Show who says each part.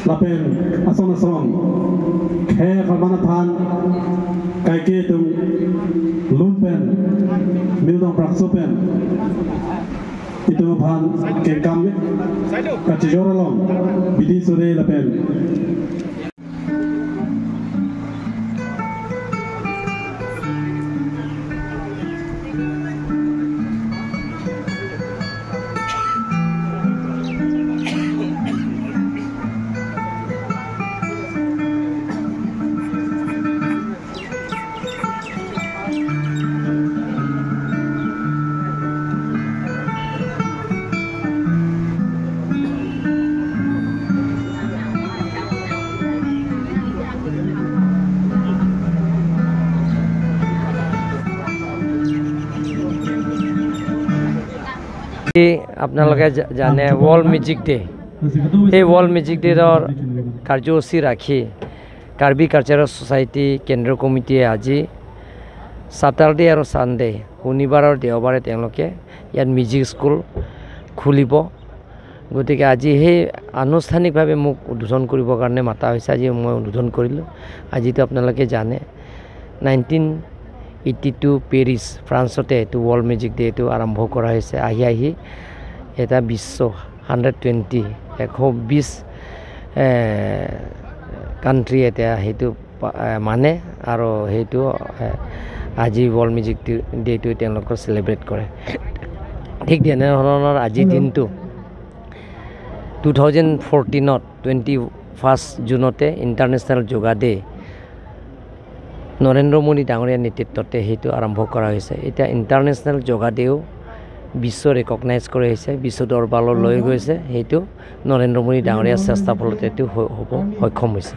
Speaker 1: Lapen ason ason khe khalmana phan kai ke tung lumpen mildong praksopen itu phan ke kam ka tijorolong bidi sore lapen
Speaker 2: আপোনালোকে জানে world music day, সেই world music ডেৰ কাৰ্যসূচী ৰাখি Karbi cultural society কেন্দ্ৰীয় কমিটিয়ে আজি Saturday আৰু ছানডে, শনিবাৰ আৰু দেওবাৰে তেওঁলোকে ইয়াত মিউজিক স্কুল খুলিব। গতিকে আজি সেই আনুষ্ঠানিকভাৱে মোক উদ্বোধন কৰিবৰ কাৰণে মাতা হৈছে। আজি মই উদ্বোধন কৰিলোঁ। আজিতো আপোনালোকে জানে 1982 পেৰিছ ফ্ৰান্সতে এইটো ৱৰ্ল্ড মিউজিক ডেটো আৰম্ভ কৰা হৈছে। আহি আহি এটা বিশ্ব 120 120 কাণ্ট্ৰি এতিয়া সেইটো মানে আৰু সেইটো আজি ৱৰ্ল্ড মিউজিক ডেটো তেওঁলোকৰ চেলিব্ৰেট কৰে। ঠিক তেনেধৰণৰ আজিৰ দিনটো 2014 21 জুনতে ইণ্টাৰনেশ্যনেল যোগা ডে নৰেন্দ্ৰ মোদী ডাঙৰীয়াৰ নেতৃত্বতে সেইটো আৰম্ভ কৰা হৈছে। এতিয়া ইণ্টাৰনেশ্যনেল যোগা ডেও বিশ্ব ৰেকগনাইজ কৰা হৈছে, বিশ্ব দৰবাৰলৈ লৈ গৈছে। সেইটো নৰেন্দ্ৰ মোদী ডাঙৰীয়াৰ চেষ্টাৰ ফলত এইটো হ'ব সক্ষম হৈছে।